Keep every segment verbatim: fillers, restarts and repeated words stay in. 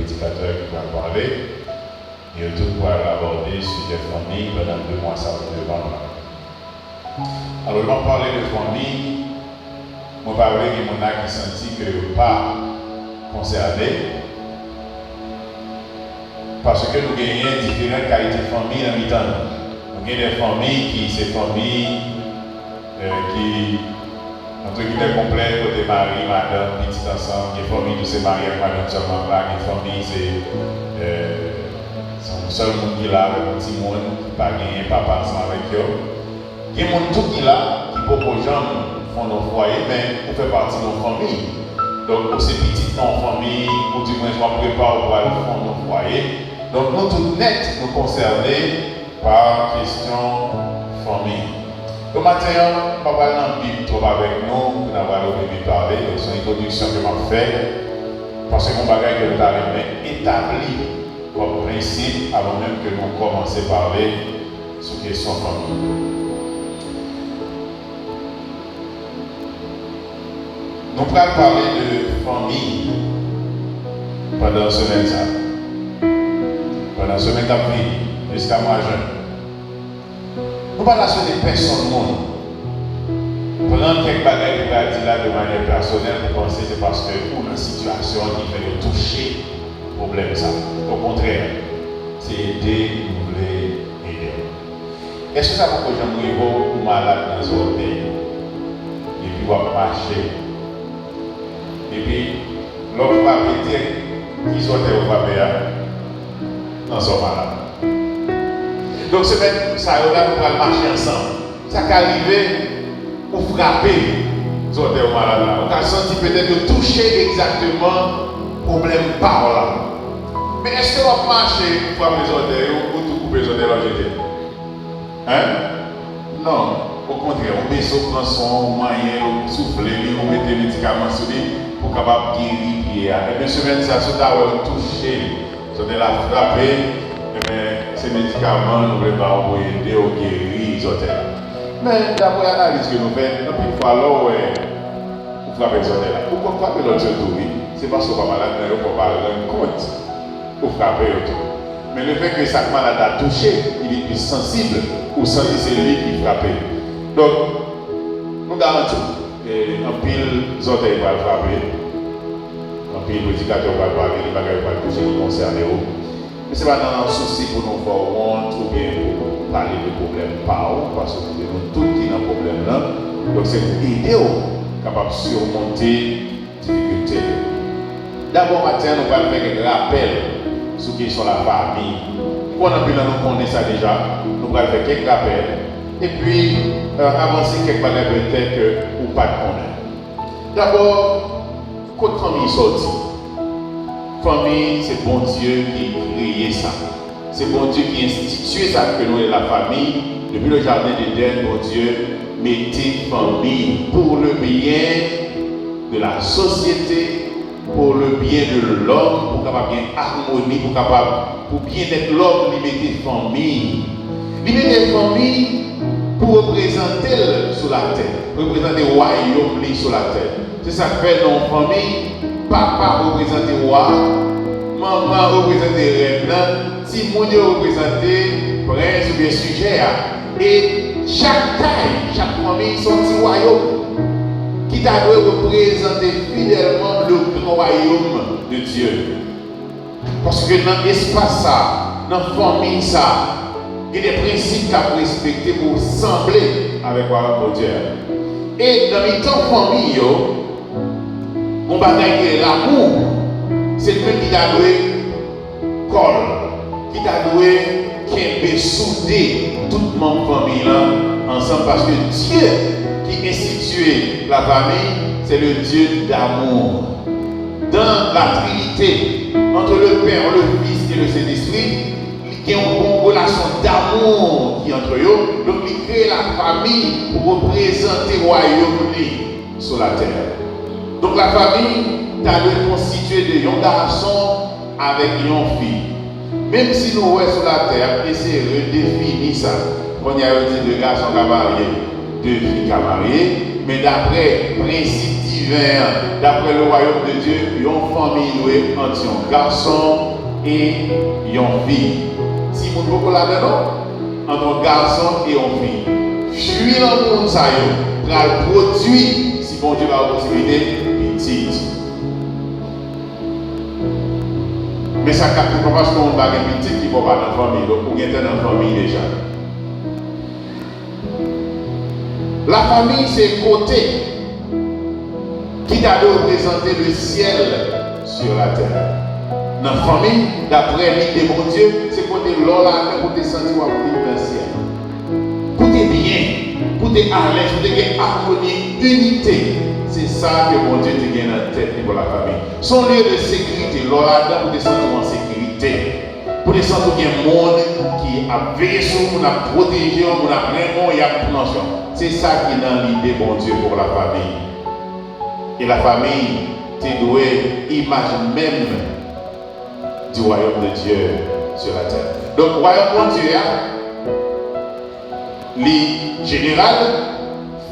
predikatè ki pral pale. E yo tout pral abòde sijè fanmi pandan de mwa sa yo devan nou la. Alò, lè m ap pale de fanmi, mwen pa vle gen moun la ki santi ke yo pa konsène, paske nou genyen diferan kalite fanmi nan mitan nou. Nou gen de fanmi ki se fanmi, eh, ki, antre gimè, konplè, kote mari, madanm, pitit ansanm, gen fanmi tou se mari ak madanm sèlman k la, gen fanmi se, eh, se yon sèl moun ki la avèk yon timoun, ki pa genyen papa ansanm avèk yo. Gen moun tou ki la, ki poko janm fondè yon fwaye, men ou fè pati de yon fanmi. Donk, ou se pitit nan yon fanmi, oudimwens w ap prepare w pou al fondè yon fwaye. Donk, nou tout nèt, nou konsène pa kesyon fanmi. Donk, maten an, m pa pral nan Bib twòp avèk nou, pou n a pral ouvri Bib pale, donk, se yon entwodiksyon ke m ap fè, paske gen yon bagay ke nou ta renmen etabli kòm prensip, avan menm ke nou kòmanse pale sou kesyon fanmi. Nou pral pale de fanmi pandan semèn sa. Pandan semèn k ap vini, jiska mwa jen. Nou pa ta swete pèsonn moun pran kèk bagay nou pral di la de manyè pèsonèl pou panse se paske ou nan sitiyasyon an ki fè yo touche pwoblèm sa. Okontrè, se ede nou vle ede w. Èske sa poko janm rive w ou malad nan zòtèy, epi w ap mache, epi lè w frape dirèk, ki zòtèy ou frape a? Nan zò malad. Donk, semèn sa yo la, nou pral mache ansanm. Sa ka rive, ou frape zòtèy ou malad la. Ou ka santi petèt yo touche egzakteman pwoblèm pa w la. Men èske w ap mache, ou frape zòtèy ou, ou tou koupe zòtèy la, ou jete? Hein? Non. Okontrè, ou bese, ou pran swen, ou manyen l, ou soufle li, ou mete medikaman sou li pou w kapab geri pye a. Ebyen, semèn sa, si w ta wè yo touche l, zòtèy la frape, ebyen, se medikaman nou vle ba w pou ede w geri zòtèy la. Men, daprè analiz ke nou fè, anpil fwa, lè w wè ou frape zòtèy la, ou konn frape lòt yo tou, wi. Se paske w pa malad, men yo fè w pa rann kont ou frape yo tou. Men lefètke sa k malad la touche, li vin plis sansib, ou santi se li ki frape. Donk, nou garanti w, e, anpil zòtèy pral frape, anpil predikatè pral pale, gen bagay yo pral touche ki konsène w. Men se pa nan sousi pou nou fè w wont oubyen pou pale de pwoblèm pa w, paske se nou tout ki nan pwoblèm nan. Donk, se pou ede w kapab simonte difikilte yo. Dabò, maten an, nou pral fè kèk rapèl sou kesyon lafanmi. M konnen anpil nan nou konnen sa deja. Nou pral fè kèk rapèl. Epi, euh, avanse kèk bagay petèt ke ou pa t konnen. Dabò, kot fanmi sòti? Fanmi, se Bondye ki kreye sa. Se Bondye ki enstitye sa ke nou rele lafanmi. Depi le jardin d'Éden, Bondye mete fanmi pour le bien de la société, pour le bien de l'homme, pou kapab gen amoni, pou kapab, pou byennèt lòm, li mete fanmi. Li mete fanmi pou reprezante l sou latè, reprezante wayòm li sou latè. Se sa k fè nan yon fanmi, papa reprezante wa, manman reprezante rèn nan, timoun yo reprezante prens oubyen sijè a. E chak kay, chak fanmi, se yon ti wayòm ki ta dwe reprezante fidèlman le grand royaume de Dieu. Paske nan espas sa, nan fanmi sa, gen de prensip k ap respekte pou sanble avèk wayòm Bondye a. E nan mitan fanmi yo, gon bagay ki rele lanmou, se li menm ki ta dwe kòl, ki ta dwe kenbe, soude tout manm fanmi lan ansanm, paske Dye ki enstitye lafanmi, se le Dieu d'amour. Dans la Trinité, entre le Père, le Fils et le Saint-Esprit, li gen yon, yon relasyon damou ki antre yo. Donk, li kreye lafanmi pou reprezante wayòm li sou latè. Donk, lafanmi ta dwe konstitye de yon gason avèk yon fi. Menm si nou wè sou latè, y ap eseye redefini sa. Kounye a, yo di de gason ka marye, de fi ka marye, men daprè prensip Diven an, daprè le wayòm de Dye, yon fanmi dwe ant yon gason e yon fi. Timoun poko ladan non, ant yon gason e yon fi. Fwi lanmou moun sa yo pral pwodui si Bondye ba yo posiblite pitit. Men sa k ap di, pa paske yon moun pa gen pitit ki fè w pa nan fanmi, donk ou gentan nan fanmi deja. Lafanmi se kote ki ta dwe reprezante le syèl sur la tè. Nan fanmi, daprè lide Bondye, se kote lè w ladan pou te santi w ap viv nan syèl. Pou te byen, pou te alèz, pou te gen amoni, inite. Se sa ke Bondye te gen nan tèt li pou lafanmi. Se yon lye de sekirite. Lè w ladan pou te santi w an sekirite. Pou te santi w gen moun ki ap veye sou ou, moun ap pwoteje w, moun ap renmen w, y ap pran swen w. Se sa ki nan lide Bondye pou lafanmi. E lafanmi te dwe imaj menm du royaume de Dieu sur la terre. Donk, wayòm Bondye a, li jeneral,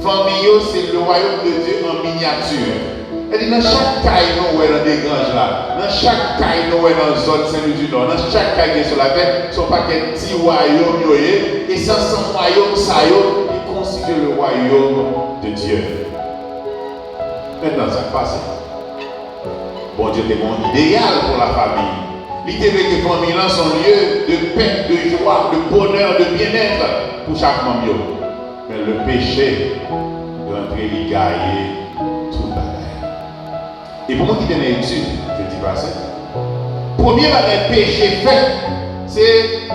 fanmi yo se le royaume de Dieu en miniature. Sètadi, nan chak kay nou wè nan Degranj la, nan chak kay nou wè nan zòn Sen Lwi di Nò, nan chak kay gen sou latè, se yon pakèt ti wayòm yo ye, e se ansanm wayòm sa yo ki konstitye le royaume de Dieu. Mentnan, sa k pase? Bondye te gen yon ideyal pou lafanmi. Li te vle ke fanmi lan se yon lye de pè, de jwa, de bonè, de byennèt pou chak manm yo. Men le peche rantre, li gaye tout bagay. E pou moun ki te nan etid jedi pase, premye bagay peche fè, se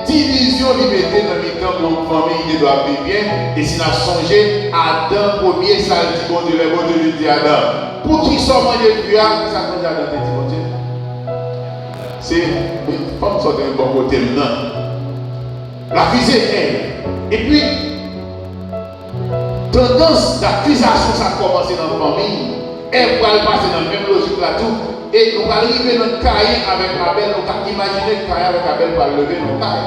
divizyon li mete nan mitan yon fanmi ki te dwe ap viv byen. E si n ap sonje, Adan premye, sa l di Bondye, lè Bondye vin di Adan, "Poukisa w manje fwi a?" Sa Bondye, Adan te di Bondye, se, "Fanm sa w te met bò kote m nan." L akize Èv. Epi, tandans dakizasyon sa kòmanse nan fanmi. Èv pral pase nan menm lojik la tou. E nou pral rive nan Kayen avèk Abèl, nou ka imajine Kayen avèk Abèl pral leve nan kay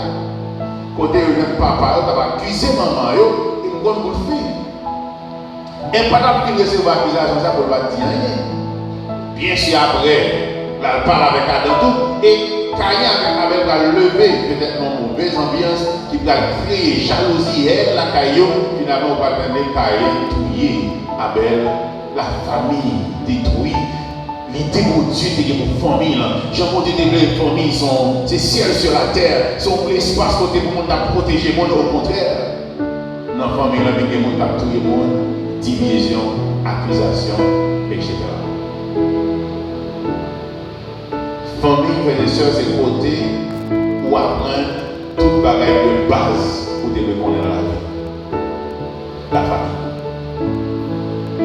kote yo jwenn papa yo k ap akize manman yo, e m konn bout fi. Èv pa t ap fin resevwa akizasyon sa pou l pa t di anyen. Byen si apre, l al pale avèk Adan tou, e Kayen avèk Abèl pral leve petèt nan yon move anbyans ki pral kreye jalouzi, hèn lakay yo. Finalman, ou pral tande Kayen touye Abèl, lafanmi detwi. Lide Bondye te gen pou fanmi lan, jan Bondye te vle fanmi, se yon, se syèl sur la tè, se yon espas kote pou moun ta pwoteje moun, okontrè. Nan fanmi lan, vin gen moun k ap touye moun, divizyon, akizasyon, etsetera. Fanmi, frè e sè, se kote ou aprann tout bagay de baz ou te dwe konnen nan lavi. Lafanmi.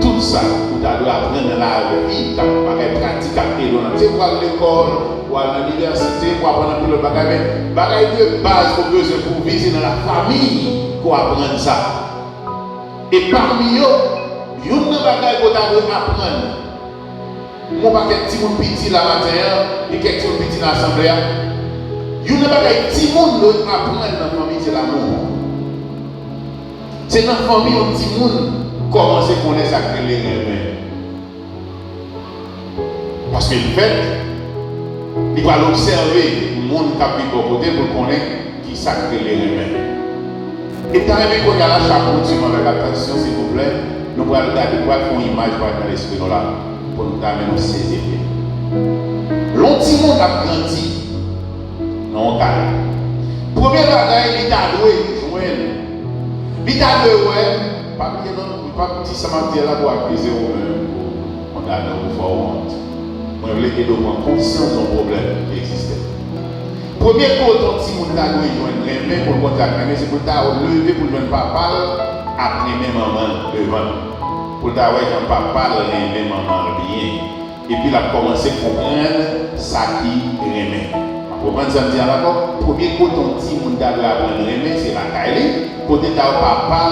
Tout sa ou ta dwe aprann nan lavi, k ap bagay pratik ak ede w nan, se pou w al lekòl, pou w al nan inivèsite, pou w aprann anpil lòt bagay, men bagay de baz ou bezwen pou w viv, se nan lafanmi ke w aprann sa. E pami yo, youn nan bagay ke w ta dwe aprann, m wè yon pakèt timoun piti la maten an, e kèk timoun piti nan asanble a, youn nan bagay timoun dwe aprann nan fanmi, se lanmou. Se nan fanmi yon timoun kòmanse konnen sa k rele renmen. Paske l fèt, li pral obsève moun k ap viv bò kote l pou l konnen ki sa k rele renmen. E m ta renmen kounye a la, chak moun swiv mwen avèk atansyon, silvouplè. Nou pral gade, nou pral fè yon imaj parèt nan lespri nou la, pou nou ta renmen nou sezi l byen. Lè yon timoun ap grandi nan yon kay, premye bagay li ta dwe jwenn, li ta dwe wè, pa bliye non, li p ap di sa m ap di a la pou akize w menm, pou kondannen w, pou fè w wont. Mwen vle ede w pran konsyans de yon pwoblèm ki egziste. Premye kote yon timoun ta dwe jwenn renmen, pou l konn sa k renmen, se pou l ta leve pou l jwenn papa l ap renmen manman l devan l. Pou l ta wè jan papa l renmen manman l byen. Epi l ap kòmanse konprann sa ki renmen. W ap konprann sa m di a la ankò? Premye kote yon timoun ta dwe aprann renmen, se lakay li. Kote ta papa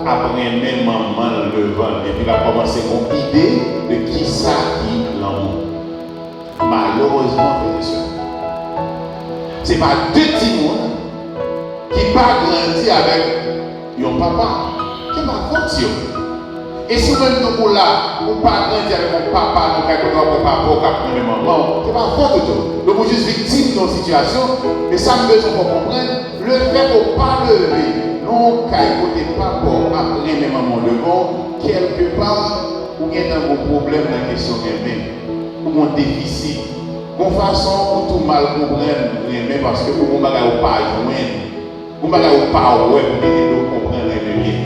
l ap renmen manman l devan l. Epi l ap kòmanse gen yon ide de kisa ki lanmou. Malerezman, frè e sè, se pa de timoun ki pa grandi avèk yon papa. Se pa fòt yo. E si w menm tou ou la, ou pa grandi avèk yon papa nan yon kay kote w ap wè papa w k ap renmen manman w, se pa fòt ou tou. Donk ou jis viktim nan yon sitiyasyon, e sa m bezwen fè w konprann, lefètke w pa leve nan yon kay kote papa w ap renmen manman w devan w, kèlkepa, ou gentan gen yon pwoblèm nan kesyon renmen. Ou gen yon defisi. Gon fason ou tou mal konprann renmen paske ou gen yon bagay ou pa jwenn. Gon bagay ou pa wè pou te ede w konprann renmen byen.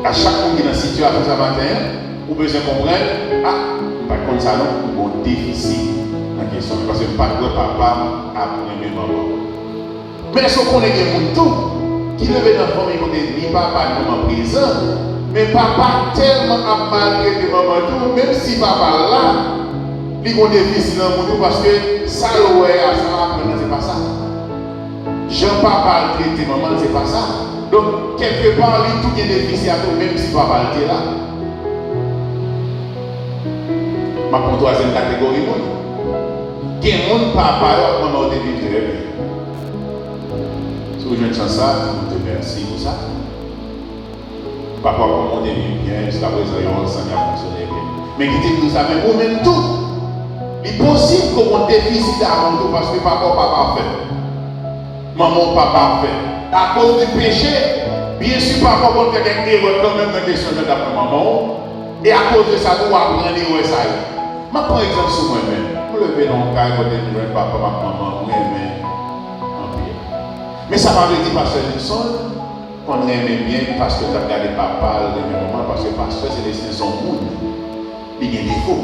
A chak moun ki nan sitiyasyon sa maten an, ou bezwen konprann, a, m pa t konn sa non, m gen yon defisi nan kesyon an, paske m pa t wè papa m ap renmen manman m. Men èske w konnen gen moun tou ki leve nan fanmi kote ni papa ni manman prezan, men papa tèlman ap maltrete manman tou, menm si papa la, li gen yon defisi lanmou tou, paske sa l wè a, sa l aprann nan, se pa sa. Jan papa l trete manman l, se pa sa. Donk, kèlkepa, li tou gen defisi a tou, menm si papa l te la. M ap pran twazyèm kategori moun. Gen moun, papa yo ak manman yo te viv trè byen. Si w jwenn chans sa, di Bondye mèsi pou sa. Papa w ak manman w te viv byen, jiskaprezan yo ansanm, y ap fonksyone byen. Men kite m di w sa, men ou menm tou, li posib ke w gen defisi lanmou tou, paske papa w pa pafè. Manman w pa pafè. Akoz di peche, byen si papa w konn fè kèk erè kanmenm nan kesyon jan l t ap wè manman w, e akoz de sa tou, w aprann erè sa yo. M ap pran egzanp sou mwen menm. M leve nan yon kay kote m jwenn papa m ak manman m renmen anpil. Men sa pa vle di pastè Judson konn renmen byen pastè k ap gade papa l renmen manman l, paske pastè Celestin se yon moun. Li gen defo.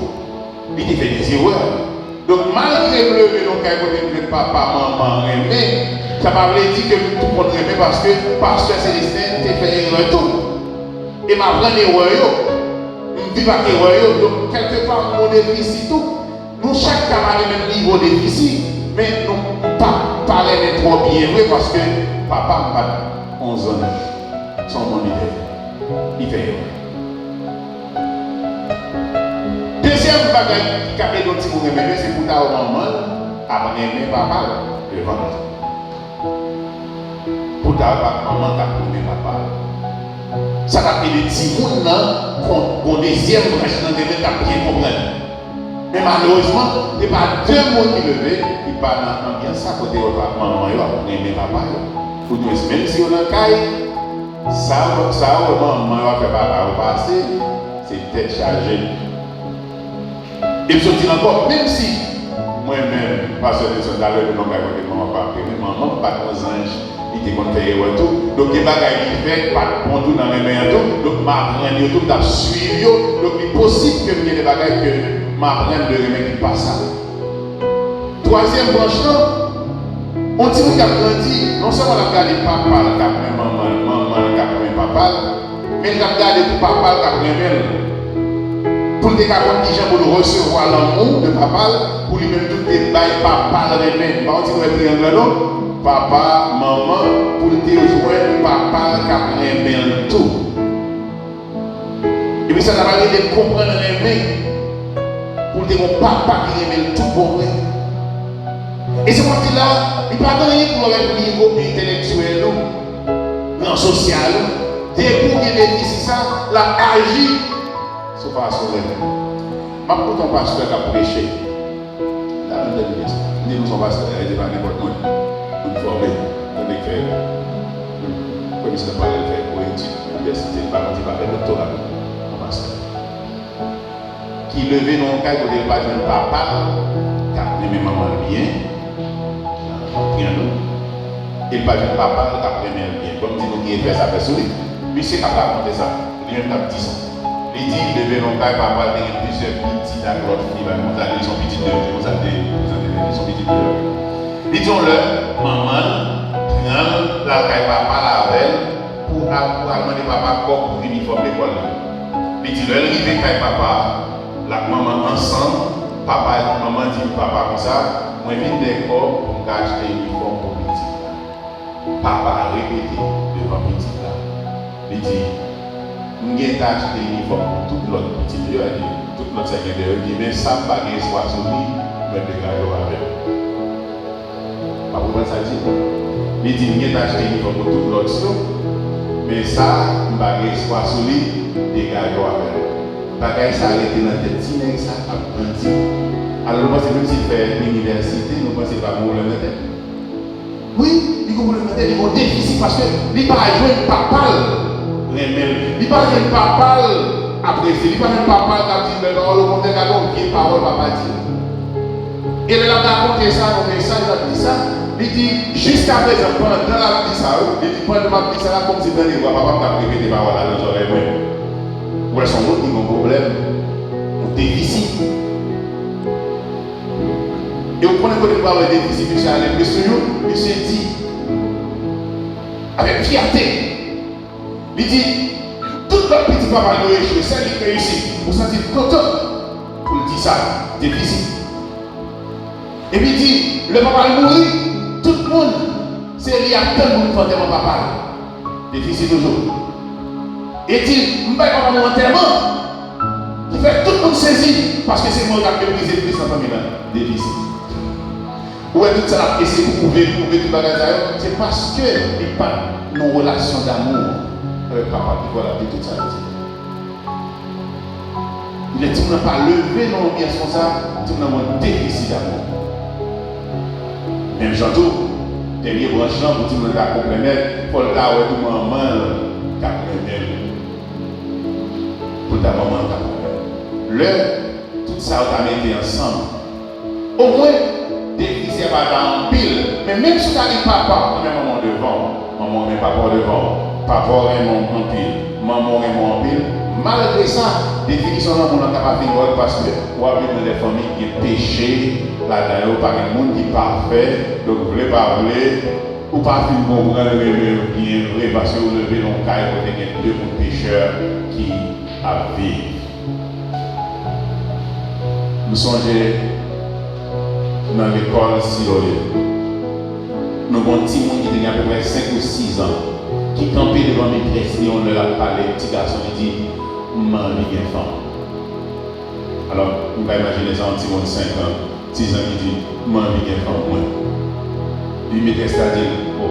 Li te fè de zerè. Donk, malgre m leve nan yon kay kote m jwenn papa, manman renmen, sa pa vle di ke m tou konn renmen paske pastè Celestin te fè erè tou. E m aprann erè yo. M viv ak erè yo. Donk, kèlkepa, m gen defisi tou. Nou chak ka pa gen menm nivo defisi, men nou pa, pa renmen twò byen vre, paske papa m pa t yon zanj. Se yon moun li te ye. Li fè erè. Dezyèm bagay ki ka ede yon timoun renmen byen, se pou ta wè manman l ap renmen papa l devan l. Pou ta wè manman l k ap renmen papa l. Sa t ap ede timoun nan kon-, gon dezyèm branch nan renmen k ap byen konprann. Men malerezman, se pa de moun ki leve ki pa nan anbyans sa kote yo pa, manman yo ap renmen papa yo. Ou di menm si yo nan kay, sa, sa yo wè manman yo ap fè papa yo pase, se tèt chaje. E m sot di l ankò, menm si mwen menm, pastè Nelson, ta leve nan kay kote manman pa renmen, manman m pa t yon zanj, li te konn fè erè tou. Donk, gen bagay li fè k pa t bon tou nan renmen an tou. Donk, m aprann yo tou, m t ap swiv yo. Donk, li posib ke m gen de bagay ke m aprann de renmen ki pa sa. Twazyèm branch lan, yon timoun k ap grandi, non sèlman l ap gade papa l k ap renmen manman l, manman l k ap renmen papa l, men l t ap gade tou papa l t ap renmen l. Pou l te ka konn kijan pou l resevwa lanmou de papa l, pou li menm tou te bay papa l renmen. M pa konn si nou wè triyang lan non. Papa, manman, pou l te jwenn papa l k ap renmen l tou. Epi sa ta pral ede l konprann renmen, pou l te gen yon papa ki renmen l tout bon vre. E se pou di la, li pa gen anyen pou wè avèk nivo entèlektyèl ou, ran sosyal ou. Depi w gen defisi sa, l ap aji sou fason w renmen. M ap koute yon pastè k ap preche. L ap vin tande mesaj. M di nou se yon pastè, e pa nenpòt moun. Moun fòme, moun ki fè, moun, premye semèn pale, l fè gwo etid nan inivèsite, li pa konn si pa fè doktora tou. Yon pastè. Ki leve nan yon kay kote l pa t jwenn papa l k ap renmen manman l byen, nan triyang lan, e l pa t jwenn papa l k ap renmen l byen. Ban m di nou ki efè sa fè sou li. Misye k ap rakonte sa, li menm k ap di sa. Li di, li leve nan yon kay, papa l te gen plizyè pitit ak lòt fi, bagay konsa, li se yon pitit de, se konsa l te prezante li, li se yon pitit de. Li di yon lè, manman l pran l, l al kay papa l avè l, pou al, pou al mande papa kòb pou inifòm lekòl li. Li di lè l rive kay papa, l ak manman ansanm, papa, manman di papa konsa, mwen vin dèyè kòb pou m ka achte inifòm pou pitit la. Papa a repete devan pitit la. Li di, m gentan achte inifòm pou tout lòt pitit yo, li di, tout lòt sa gen deyò, li di, men sa m pa gen espwa sou li, mwen degaje w avè l. W ap konprann sa l di? Li di, m gentan achte inifòm pou tout lòt yo, Men sa, m pa gen espwa sou li, degaje w avè l. Bagay sa rete nan tèt ti nèg sa ap grandi. Alò, nou panse menm si l fè inivèsite, nou panse l pa gen pwoblèm nan tèt. Wi, li gen pwoblèm nan tèt, li gen defisi paske li pa jwenn papa l renmen l. Li pa jwenn papa l apresye l. Li pa jwenn papa l k ap di l bèl pawòl, okontrè, gade yon vye pawòl papa di l. E lè l ap rakonte sa nan yon mesaj, l ap di sa, li di, jiskaprezan, pandan l ap di sa, wi, li di, pandan m ap di sa la, kòmsi m tande vwa papa m k ap repete pawòl la nan zòrèy mwen. Ou wè, se yon moun ki gen yon pwoblèm, yon defisi. E ou konnen kote nou pral wè defisi misye ale plis toujou? Misye di, avèk fyète, li di, tout lòt pitit papa l yo echwe, sèl li k reyisi. Ou santi l kontan pou l di sa, defisi. Epi di, lè papa l mouri, tout moun, se li y ap tann pou vin fè antèman papa l. Defisi toujou. E di, m bay papa m yon antèman ki fè tout moun sezi, paske se mwen k ap meprize plis nan fanmi lan. Defisi. Ou wè tout sa l ap eseye pwouve, pwouve tout bagay sa yo, se paske li pa t nan relasyon damou avèk papa l, ki fè l ap di tout sa l di. Lè timoun nan pa leve nan yon anbyans konsa, timoun nan gen yon defisi damou. Menm jan tou, dènye branch lan pou timoun nan ta konprann nèt, fò l ta wè tou manman l k ap renmen l. Pou l ta manman l k ap renmen l. Lè tout sa yo ta mete ansanm, omwen, defisi a pa ta anpil, men menm si w ta gen papa w renmen manman w devan w, manman w renmen papa w devan w, papa w renmen w anpil, manman w renmen w anpil, malgre sa, definisyon lanmou lan ka pa fin wè l paske w ap viv nan de fanmi ki gen peche ladan yo, pa gen moun ki pafè, donk vle pa vle, ou pa fin konprann renmen yo byen vre paske ou leve nan yon kay kote gen de moun pechè ki ap viv. M sonje nan lekòl Siyole, nou gen yon timoun ki te gen apeprè senk ou sis an, ki kanpe devan metrès li yon lè l ap pale, ti gason li di, "M anvi gen fanm." Alò, nou ka imajine sa, yon timoun senk an, sis an ki di, "M anvi gen fanm mwen." Epi metrès la di l, "O,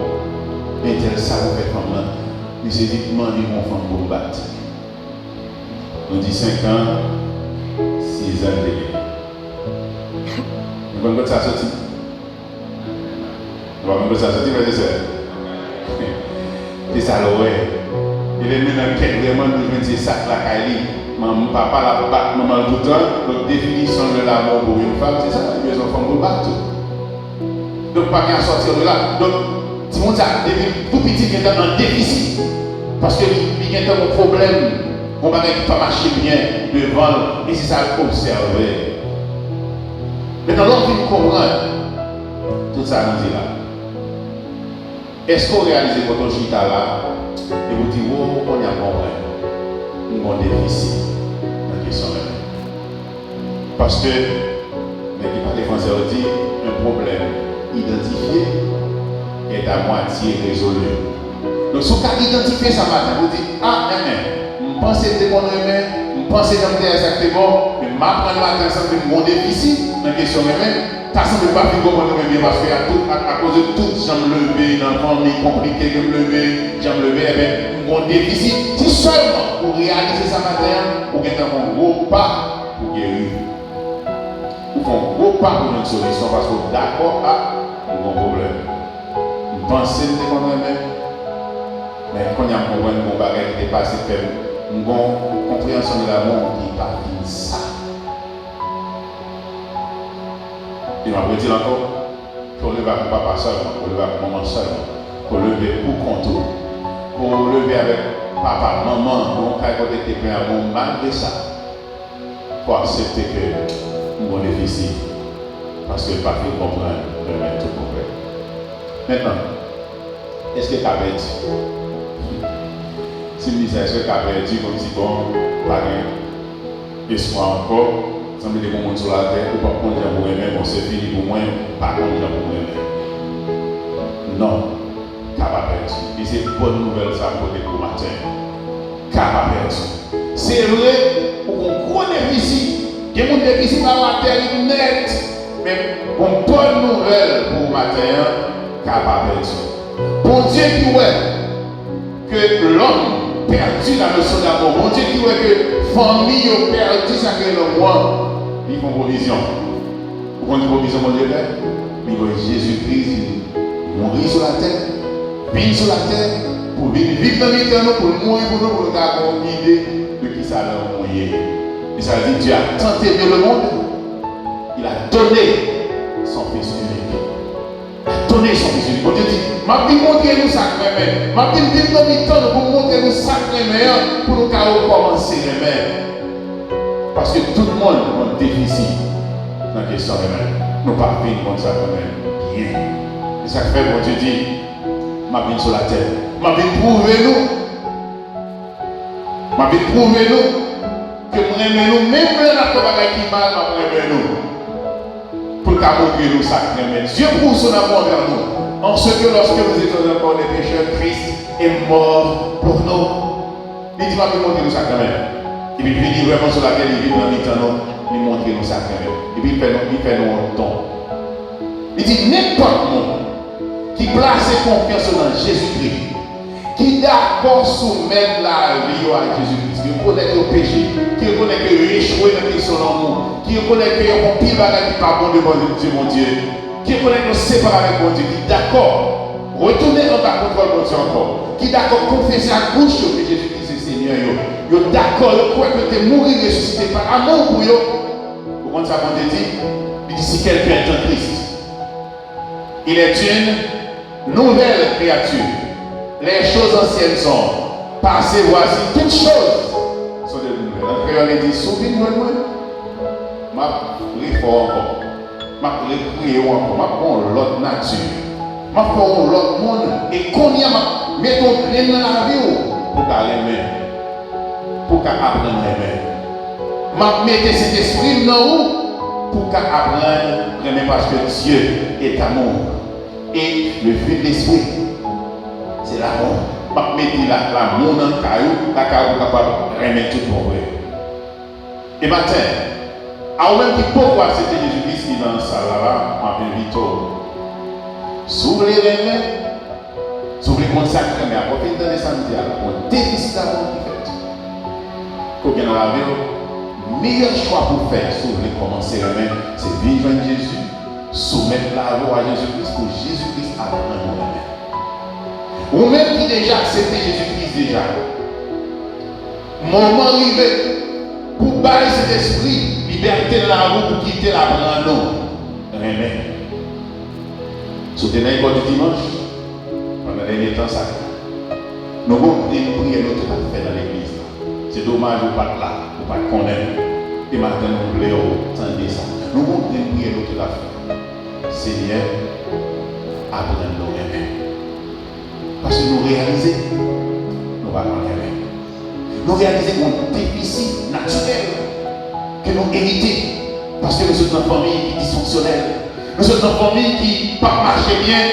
entèl sa pou fè fanm lan?" Misye di, "M anvi gen yon fanm pou m bat." Nou di senk an, sis an li te gen. Nou konn kot sa soti? Nou pa konn kot sa soti, frè e sè? Se sa l wè. E lè l mennen ankèt vrèman, nou jwenn se sa k lakay li. Manman, papa l ap bat manman l toutan. Donk, definisyon de l'amour pour une femme, se sa, li bezwen yon fanm pou l bat tou. Donk, pa gen à sortir de là. Donk, timoun sa, depi l tou piti, li gentan an defisi. Paske li, li gentan gen yon pwoblèm, yon bagay ki pa mache byen devan l, e se sa l obsève. Mentnan, lè w fin konprann tout sa nou di la, èske w reyalize kote w chita la, epi w di, "Wo, kounye a m konprann, m gen yon defisi nan kesyon renmen"? Paske, nèg ki pale fransè yo di, un problème identifié est à moitié résolu. Donk, si w ka idantifye sa maten, pou w di, "A, enhen, m panse m te konn renmen, m panse jan m te ye a, sa k te bon, men m aprann maten an, sanble m gen yon defisi nan kesyon renmen." Ta sanble m pa fin konprann ou menm byen, paske a tout, a, akoz de tout jan m leve, nan fanmi konplike ke m leve, jan m leve, enben, m gen yon defisi. Si sèlman ou reyalize sa maten an, ou gentan fè yon gwo pa pou geri. Ou fè yon gwo pa pou jwenn solisyon, paske w dakò, a, m gen yon pwoblèm. M panse m te konn renmen, men kounye a m konprann gen yon bagay ki te pase k fè m, m gen yon konpreyansyon de l'amour ki pa fin sa. E m ap redi l ankò, ke w leve ak yon papa sèlman, ke w leve ak yon manman sèlman, ke w leve pou kont ou, ke w leve avèk papa, manman, nan yon kay kote te plen amou, malgre sa, fò w aksepte ke m gen yon defisi, paske l pa fin konprann renmen tout bon vre. Mentnan, èske l ka pèdi? Si m di sa, èske l ka pèdi kòmsi, bon, pa gen espwa ankò, sanble te gen yon moun sou latè, ou p ap konn jan pou renmen, bon, se fini pou mwen, m pa konn jan pou m renmen. Non, ka pa pèdi. E se bòn nouvèl sa m pote pou w maten an. Ka pa pèdi. Se vre, ou gen yon gwo defisi. Gen moun defisi pa yo a tèrib nèt. Men, gon bòn nouvèl pou w maten an, ka pa pèdi. Bondye ki wè Que l'homme perdit la notion d'amour. Bondye ki wè ke fanmi yo pèdi sa ki rele lanmou an, li fè yon pwovizyon. Ou konn ki pwovizyon Bondye fè? Li voye Jezi Kris vin mouri sou latè, vin sou latè pou vin viv nan mitan nou, pou l mouri pou nou, pou nou ka gen yon ide de kisa lanmou ye. E sa di, Dieu a tant aimé le monde, il a donné son Fils unique. Donné son Fils unique. Bondye di, m ap vin montre nou sa k renmen. M ap vin viv nan mitan nou pou m montre nou sa k renmen an, pou nou ka rekòmanse renmen. Paske tout moun gen defisi nan kesyon renmen. Nou pa vin konn sa k renmen byen. E sa k fè Bondye di, m ap vin sou latè. M ap vin pwouve nou M ap vin pwouve nou ke m renmen nou, menm lè n ap fè bagay ki mal, m ap renmen nou. Pou l ka montre nou sa k renmen. Dieu prouve son amour envers nous, en ce que lorsque nous étions encore des pécheurs, Christ est mort pour nous. Li di, m ap vin montre nou sa k renmen. Epi l vini vrèman sou latè, li vin nan mitan nou, li montre nou sa k renmen. Epi l fè nou, li fè nou yon don. Li di, nenpòt moun ki plase konfyans yo nan Jezikri, ki dakò soumèt lavi yo a Jezikri, ki rekonèt yo peche, ki rekonèt ke yo echwe nan kesyon lanmou, ki rekonèt ke yo fè anpil bagay ki pa bon devan je Bondye, ki rekonèt yo separe avèk Bondye, ki dakò retounen anba kontwòl Bondye ankò, ki dakò konfese ak bouch yo ke Jezikri se Senyè yo, yo dakò, yo kwè ke l te mouri, resisite pa amou pou yo. Ou konn sa Bondye di? Li di, si quelqu'un est en Christ, il est une nouvelle créature. Les choses anciennes sont passées, voici, toutes choses sont devenues nouvelles. An kreyòl, li di, si w vin jwenn mwen, m ap refè w ankò. M ap rekreye w ankò. M ap ba w yon lòt nati. M ap fè w yon lòt moun. E kounye a, m ap mete yon grenn nan lavi w pou w ka renmen. Pou w ka aprann renmen. M ap mete Sentespri m nan ou pou w ka aprann renmen, paske Dieu est amour. Et le fruit de l'esprit, c'est l'amour. M ap mete la, lanmou nan kay ou, lakay ou, pou w kapab renmen tout bon vre. E maten, a ou menm ki poko aksepte Jezi Kris ki nan sal la la, m ap envite w. Si w vle renmen, si w vle konn sa k renmen, apre w fin tande sa m di a la, gon defisi damou ki fèt. Ke w gen nan lavi w, meyè chwa pou w fè si w vle kòmanse renmen, se vin jwenn Jezi, soumèt lavi w a Jezi Kris pou Jezi Kris aprann ou renmen. Ou menm ki deja aksepte Jezi Kris deja, moman rive pou bay Sentespri libète nan lavi w pou kite l aprann ou renmen. Si w te nan lekòl di dimanch, pandan dènye tan sa, nou gon grenn priyè nou te ka fè nan legliz la. Se domaj ou pa t la, ou pa t konnen. E maten nou vle w tande sa. Nou gon grenn priyè nou te ka fè. Senyè, aprann nou renmen. Paske nou reyalize, nou pa konn renmen. Nou reyalize gon defisi natirèl ke nou erite. Paske nou sot nan fanmi ki disfonksyonèl. Nou sot nan fanmi ki p ap mache byen.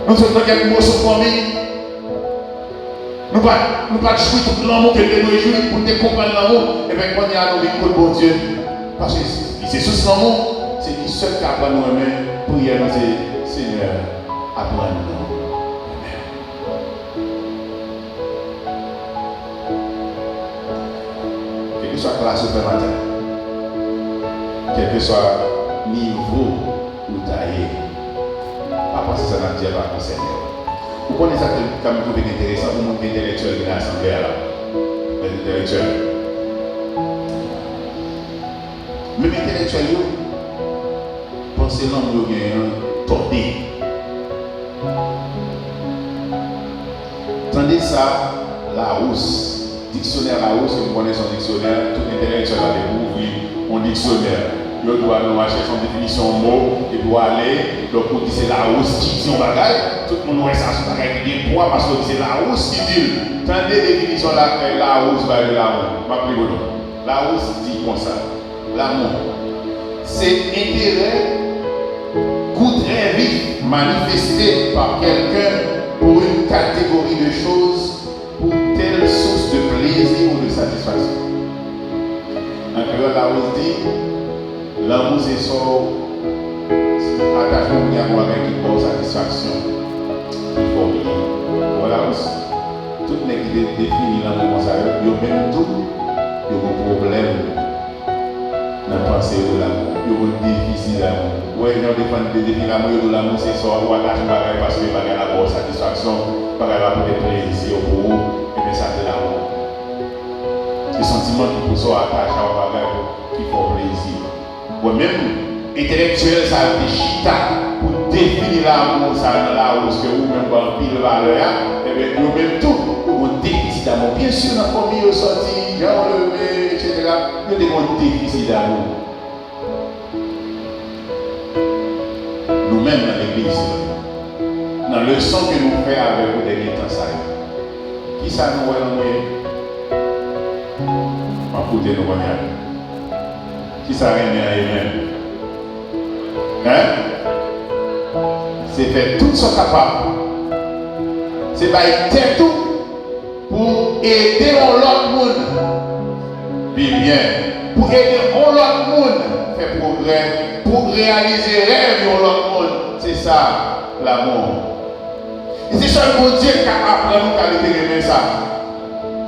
Nou sot nan kèk moso fanmi. Nou pa t, nou pa t jwi tout lanmou ke l te dwe jwi pou n te konprann lanmou. Ebyen, kounye a, nou vin kot Bondye. Paske li se sous lanmou, se li sèl k aprann nou renmen. Priyè nou se, Senyè, aprann nou renmen. Kèlkeswa klas ou fè maten, kèlkeswa nivo ou ta ye, pa panse sa n ap di a pa konsène w. Ou konnen sa k ka m twouve k enteresan pou moun ki entèlektyèl ki nan asanble a la? Lè entèlektyèl. Menm entèlektyèl yo panse lanmou yo genyen an tòde. Tande sa, Larousse, diksyonè Larousse, ke m konnen se yon diksyonè, tout entèlektyèl la depi w ouvri yon diksyonè, yo di w al nan mache chèche yon definisyon yon mo, epi w ale, donk ou di se Larousse ki di yon bagay, tout moun wè sa se yon bagay ki gen pwa paske w di se Larousse ki di l. Tande definisyon la, Larousse bay de l'amour. M ap li pou nou. Larousse di konsa. L'amour, c'est intérêt goût très vif manifesté par quelqu'un pour une catégorie de choses, pour telle source de plaisir ou de satisfaction. An kreyòl, Larousse di, lanmou se sa w, se atachman w gen ak yon bagay ki ba w satisfaksyon, ki fè w byen, ou Lawous, tout nèg ki te defini lanmou konsa yo, yo menm tou, yo gen pwoblèm nan panse yo de lanmou. Yo gen defisi lanmou. Ou wè, jan yo defan-, de-, defini lanmou, yo di lanmou se sa w atache yon bagay paske bagay la ba w satisfaksyon, bagay la pote plezi pou ou, ebyen sa se lanmou. Se santiman ki pouse w atache a yon bagay pou, ki fè w plezi. Bon, menm entelektyèl sa yo te chita pou defini lanmou sa nan Lawous ke ou menm ba anpil valè a, ebyen, yo menm tou, yo gen yon defisi damou. Byen si nan fanmi yo sòti, jan yo leve, etsetera, yo te gen yon defisi damou. Nou menm nan legliz, nan leson ke nou fè avèk ou dènye tan sa yo, kisa nou wè lanmou ye? M ap koute nou kounye a. Kisa renmen an ye menm? Hein? Se fè tout sa w kapab. Se bay tèt ou pou ede yon lòt moun viv byen, pou ede yon lòt moun fè pwogrè, pou reyalize rèv yon lòt moun. Se sa, lanmou. E se sèl Bondye ki ka aprann ou kalite renmen sa.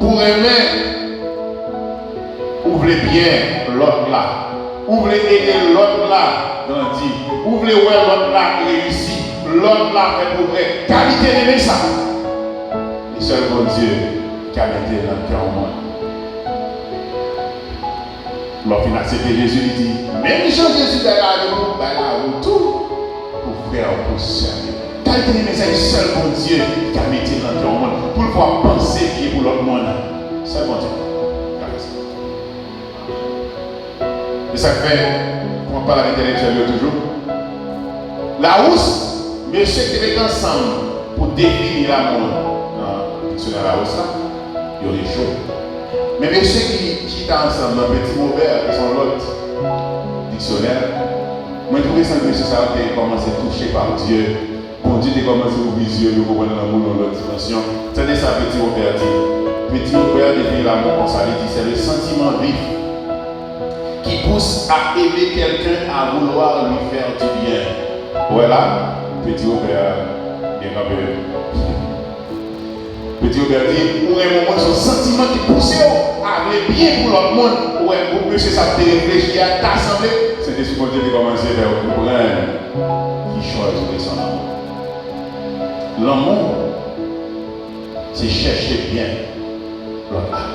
Pou renmen, ou vle byen lòt la. Ou vle ede lòt la grandi. Ou vle wè lòt la reyisi. Lòt la fè pwogrè. Kalite renmen sa. E sèl Bondye ki ka mete l nan kè yon moun. Lè w fin aksepte Jezi, li di, menm jan Jezi bay lavi pou ou, bay lavi w tou pou frè w, pou sè w. Kalite renmen sa, e sèl Bondye ki ka mete l nan kè yon moun, pou l fè w ap panse byen pou lòt moun. Sèl Bondye ka fè sa. E sa k fè, pou mwen pale ak entelektyèl yo toujou, Lawous, mesye ki te met ansanm pou defini lanmou nan diksyonè Lawous la, yo echwe. Men mesye ki chita ansanm nan Petit Robert, ki se yon lòt diksyonè, mwen twouve sa mesye sa yo te kòmanse touche pa Dye. Bondye te kòmanse ouvri zye yo, yo konprann lanmou nan yon lòt dimansyon. Tande sa Petit Robert di. Petit Robert defini lanmou konsa, li di, c'est le sentiment vif qui pousse à aimer quelqu'un, à vouloir lui faire du bien. Ou wè la, Petit Robert byen kanpe. Petit Robert di, ou renmen yon moun, se yon santiman ki pouse w a vle byen pou lòt moun. Ou wè, gwo mesye sa te reflechi a, ta sanble Sentespri Bondye te kòmanse fè yo konprann ki chòz ou te sanble. Lanmou, se chèche byen lòt la.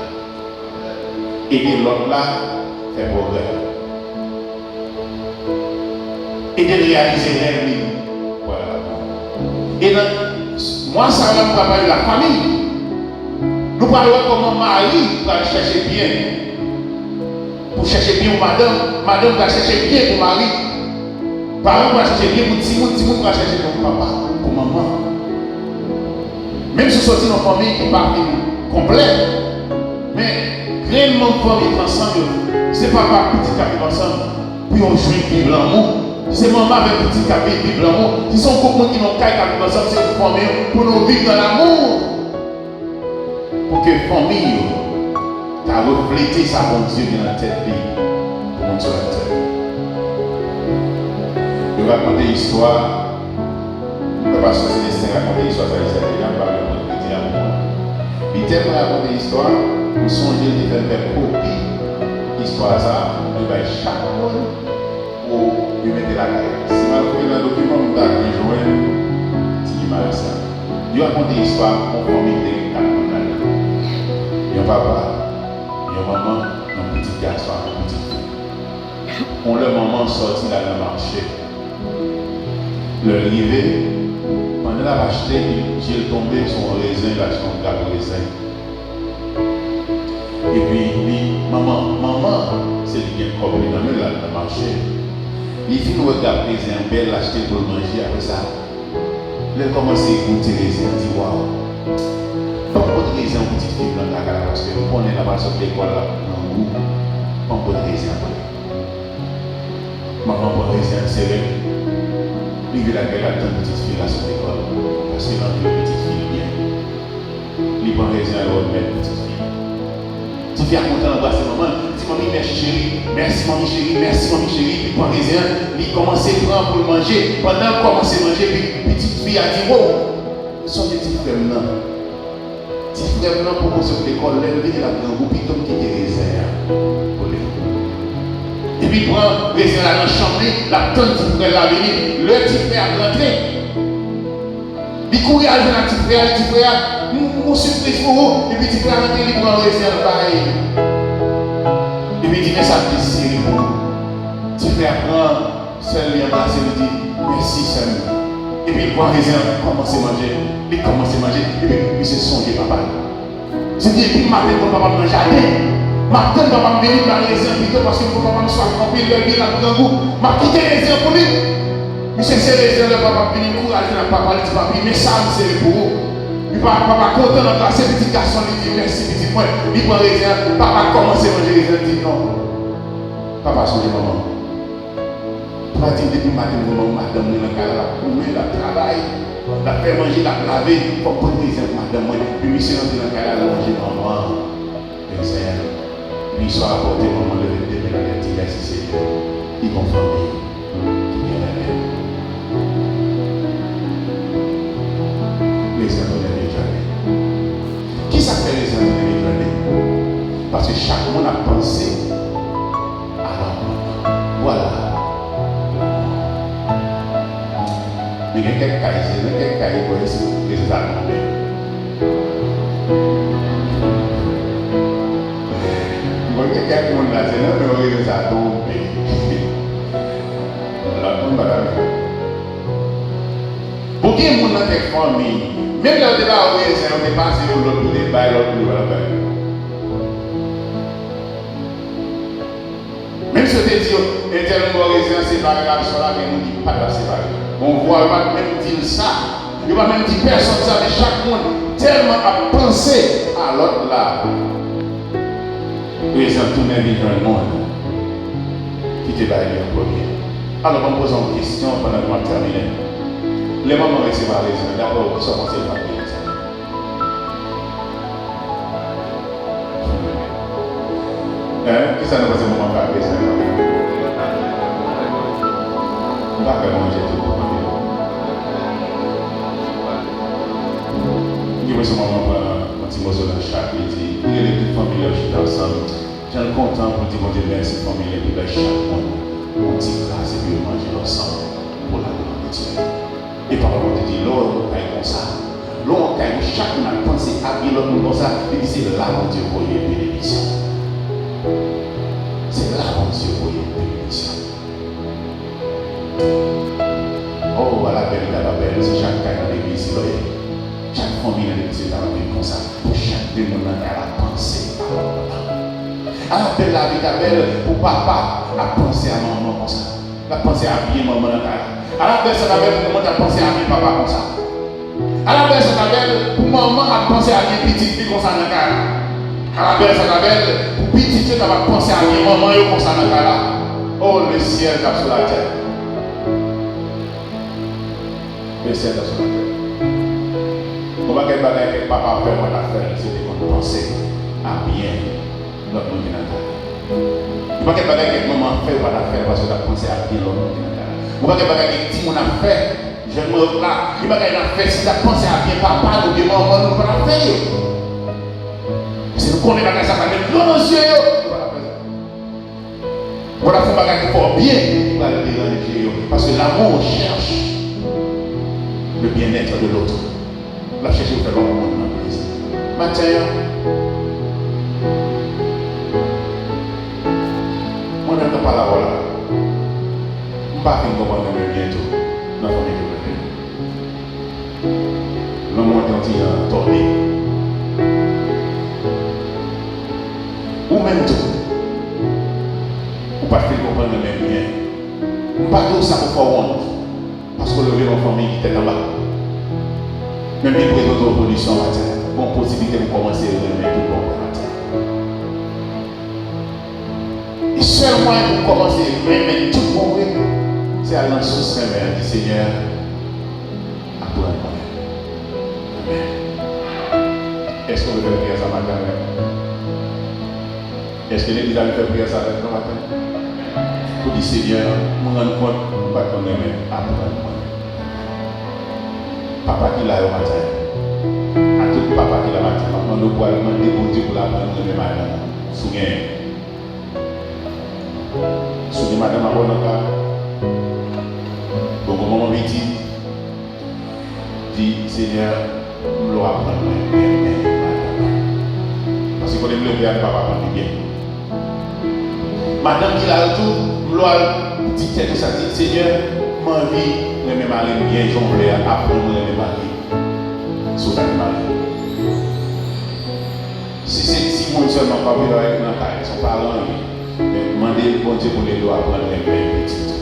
Ede lòt la fè pwogrè. Ede l reyalize rèv li. E nan mwa sa a, nou pral pale de lafanmi. Nou pral wè kòman mari pral chèche byen pou chèche byen pou madanm, madanm pral chèche byen pou mari, paran pral chèche byen pou timoun, timoun pral chèche byen pou papa, pou manman. Menm si w soti nan fanmi ki pa fin konplè, men grenn manm fanmi k ansanm yo, si se papa ak pitit k ap viv ansanm, pou yo jwenn viv lanmou. Si se manman avèk pitit k ap viv, viv lanmou. Si se yon gwoup moun ki nan yon kay k ap viv ansanm, se pou fanmi yo, pou nou viv nan lanmou. Pou ke fanmi yo ka reflete sa Bondye gen nan tèt li pou moun sou latè. Yo rakonte istwa, m kwè pastè Celestin rakonte istwa sa, li sèvi la, m pa vle pran kredi a pou mwen. Li tèlman rakonte istwa, m sonje li te fè m fè kopi istwa sa, m te bay chak moun pou yo mete lakay. Si m al fouye nan dokiman, m ta dwe jwenn ti imaj sa. Yo rakonte istwa yon fanmi ki te gen kat moun ladan. Yon papa, yon manman, yon pitit gason ak yon pitit fi. Yon lè manman sòti l al nan mache. Lè l rive, pandan l ap achte, je l tonbe sou yon rezen, l achte yon gab rezen. Epi li, manman, manman, se li gen kòb li nan men l, l al nan mache. Li fin wè gab rezen an bèl, l achte l pou l manje, apre sa, lè l kòmanse goute rezen an, di, waw, ban m pot rezen an pou pitit fi m nan kaka la, paske m konnen l ap al sot lekòl, l ap grangou, ban m pot rezen an pou li. Manman pran rezen an sere. Li vin lakay la, tann pitit fi l la sot lekòl, paske l anvi wè pitit fi l byen. Li pran rezen an, l remèt pitit fi l. Ti fi a kontan, l anbrase manman l, li di, manmi, mèsi cheri, mèsi manmi cheri, mèsi manmi cheri. Li pran rezen an, li kòmanse pran pou l manje. Pandan l kòmanse manje, pi, pitit fi a di, wo, m sonje ti frè m nan. Ti frè m nan poko sot lekòl, lè l vini l ap grangou, pito m kite rezen an pou li. Epi l pran rezen an nan chanm li, l ap tann ti frè l la vini. Lè ti frè a rantre, li kouri al jwenn ak ti frè a, li di, "Ti frè a, m gon sipriz pou ou." Epi ti frè a rantre, li pran rezen an, l bay. Epi li di, "Men sa m deside pou ou." Ti frè a pran sè l, li anbrase l, li di, "Mèsi, sè m." Epi l pran rezen an, li kòmanse manje, li kòmanse manje, epi misye sonje papa l. Se di, "Depi maten, m konn papa m nan jaden. M ap tann papa m vini, m bay rezen an pito, paske m konn papa m swaf anpil, lè l vini, l ap grangou. M ap kite rezen an pou li." Misye sere rezen an, lè papa m vini, l kouri al jwenn ak papa l, li di, "Papi, men sa m sere pou ou." Epi pa-, papa kontan, l anbrase pitit gason l, li di, "Mèsi, pitit mwen." Li pran rezen an, papa kòmanse manje rezen an, li di, "Non, papa sonje manman." Papa di m depi maten, m wè madanm li nan kay la, l ap goumen, l ap travay, l ap fè manje, l ap lave, fò m pote rezen pou madanm mwen. Epi misye rantre nan kay la, l lonje manman rezen an. Epi swa a pote manman leve demen nan lè ti mèsi Senyè, li gon fanmi ki byen renmen. Rezen an tounen vye jaden. Kisa k fè rezen an tounen vye jaden? Paske chak moun ap panse a lanmò. Vwala. Men gen kèk kay, se nan kèk kay, ou wè, se rezen sa tonbe. Bon, gen kèk moun la, se nan men yo rezen sa tonbe. Lòt moun pa ta fè. Bon, gen moun nan kèk fanmi, menm lè yo te ba yo rezen, yo te pase yon lòt pou te bay lòt moun yo pa t ap bay. Menm si yo te di yo, entèl moun ba w rezen an, separe l ak sò la, gen moun ki pa t ap separe. Bon, vwa yo pa t menm di l sa. Yo pa menm di pèsonn sa, men chak moun tèlman ap panse a lòt la. Rezen an tounen vin jwenn moun ki te bay li an premye. Alò, ban m poze w yon kesyon pandan ke m ap tèmine. Lè manman resevwa rezen an, daprè w, kisa w panse l t ap vin sa? Hein? Kisa nou panse manman ka fè sa? M pa kwè manje tou pou manje. M gen enpresyon manman pran yon ti moso nan chat, li di, li rele tout fanmi l, yo chita ansanm. Jan l kontan pou l di Bondye mèsi, fanmi l, epi bay chak moun yon ti gras, epi yo manje l ansanm pou laglwa Bondye. E Papa Bondye di, lè w wè yon kay konsa, lè w wè yon kay kote chak moun ap panse abiye lòt moun konsa, li di se la Bondye voye benediksyon. Se la Bondye voye benediksyon. Oh, ala bèl li ta va bèl si chak kay nan legliz yo, chak fanmi nan legliz yo ta va viv konsa, pou chak de moun nan kay la panse a lòt moun nan. Ala bèl lavi ta bèl pou papa ap panse a manman konsa. L ap panse a byen manman nan kay la. Ala bèl sa ta bèl pou manman ta panse a byen papa konsa. Ala bèl sa ta bèl pou manman ap panse a byen pitit li konsa nan kay la. Ala bèl sa ta bèl pou pitit yo ta va panse a byen manman yo konsa nan kay la. Oh, lesyèl t ap sou latè. Lesyèl t ap sou latè. Gon pakèt bagay kèk papa fè, yo pa ta fè l, se te konn panse a byen lòt moun ki nan kay la. Yon pakèt bagay kèk manman ap fè, yo pa ta fè l paske yo t ap panse a byen lòt moun ki nan kay la. Yon pakèt bagay kèk timoun ap fè, jèn manrot la, gen bagay n ap fè, si n t ap panse a byen papa n oubyen manman n, nou pa t ap fè yo. Paske nou konnen bagay sa pral met dlo nan zye yo, nou pa t ap fè sa. Ou pa t ap fè yon bagay ki fè w byen, ki pral deranje yo. Paske l'amour cherche le bien-être de l'autre. L ap chèche pou fè lòt moun nan plezi. Maten an, mwen menm nan pale avè w la, m pa fin konprann renmen byen tou nan fanmi ke m leve. Lanmou an te yon ti jan tòde. Ou menm tou, ou pa t fin konprann renmen byen. M pa di w sa pou fè w wont. Paske w leve nan yon fanmi ki tèt anba. Men m vin prezante w solisyon maten an. Gon posiblite pou w kòmanse renmen tout bon vre maten an. E sèl mwayen pou w kòmanse renmen tout bon vre, se al nan sous renmen an, di, Senyè, aprann mwen renmen. Èske w vle fè priyè sa maten an avè m? Èske legliz la vle fè priyè sa avèk nou maten? Pou di, Senyè, mwen rann kont mwen pa t konn renmen, aprann mwen. Papa ki la yo maten, ak tout Papa ki la maten, m ap mande w pou al mande Bondye pou l aprann renmen madanm ou. Si w genyen. Si w gen madanm avè w nan kay, bon, gon manman pitit, di, Senyè, m vle w aprann mwen renmen madanm mwen. Paske kote m leve a, m p ap aprann li byen. Madanm ki la yo tou, m vle w al di tèt ou sa, di, Senyè, m anvi renmen mari m byen jan w vle a, aprann mwen renmen mari m. Si w ta gen mari. Si se timoun sèlman k ap viv avèk nan kay, se yon paran li, men mande Bondye pou l ede w aprann renmen pitit ou.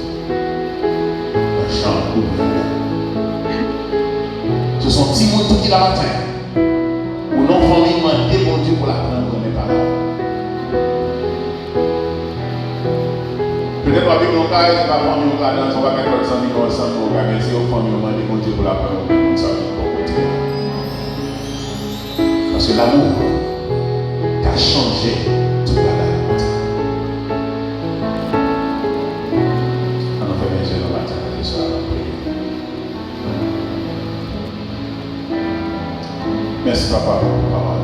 Nan jan ou renmen. Se yon timoun tou ki la maten. Ou nan fanmi, mande Bondye pou l aprann renmen paran w. Petèt w ap viv nan yon kay, se pa fanmi w ka nan, se yon pakèt lòt zanmi nou ansanm nou ka gen, se yon fanmi w mande Bondye pou l aprann w gen moun sa ki bò kote w. Paske lanmou ka chanje tout bagay nan maten. Ann nou fèmen je nou maten nan je sa, ann nou priye. Mèsi, Papa, pou pawòl.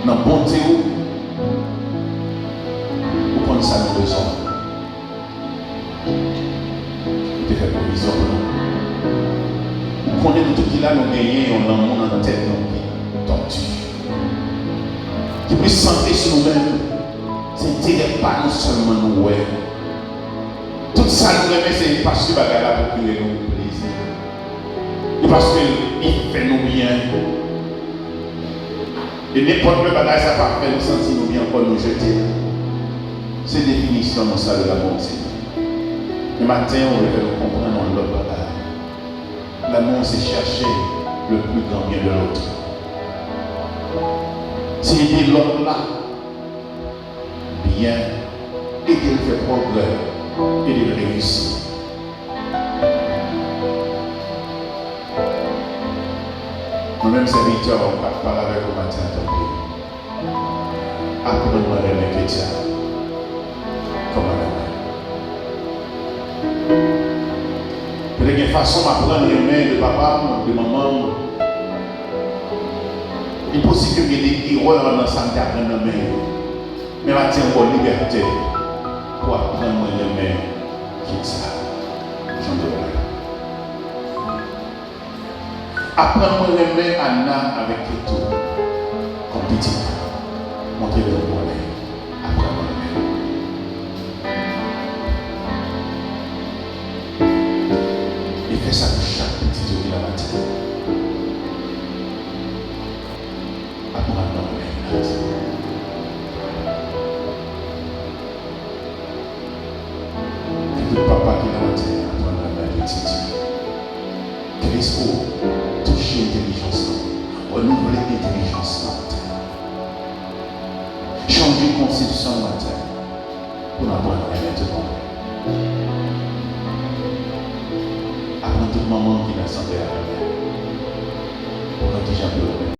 Nan bonte w, ou konn sa nou bezwen. Ou te fè pwovizyon pou nou. Ou konnen nou tout ki la, nou genyen yon lanmou nan tèt nou ki tòti, ki plis sante sou nou menm. Se enterè pa nou sèlman nou wè. Tout sa nou renmen, se paske bagay la pwokire nou plezi. E paske li fè nou byen. E nenpòt lè bagay sa pa fè nou santi nou byen ankò, nou jete l. Se definisyon nou sa de lanmou, Senyè. Men maten an, ou vle fè nou konprann yon lòt bagay. Lanmou, se chercher le plus grand bien de l'autre. Se ede lòt la byen, ede l fè pwogrè, ede l reyisi. Mwen menm sèvitè w k ap pale avèk ou maten an, tanpri, aprann mwen renmen Ketia kòm madanm mwen. Petèt gen fason m aprann renmen de papa m, de manman m. Li posib ke m gen de erè nan sa m te aprann nan men yo. Men maten an, ou ba w libète pou aprann mwen renmen Ketia jan m dwe renmen l. Aprann mwen renmen Anna avèk Ketou kòm pitit mwen. Montre yo m konnen. Aprann mwen renmen yo. E fè sa pou chak pitit yo ki la maten. Aprann mwen renmen Inat. Ke tout papa ki la maten aprann renmen pitit yo. Ke Lespri w touche entèlijans nou, renouvle entèlijans nou maten. Chanje konsepsyon nou maten. Pou n aprann renmen tout moun. Aprann tout manman ki nan asanble a renmen. Pou nou kijan pou yo renmen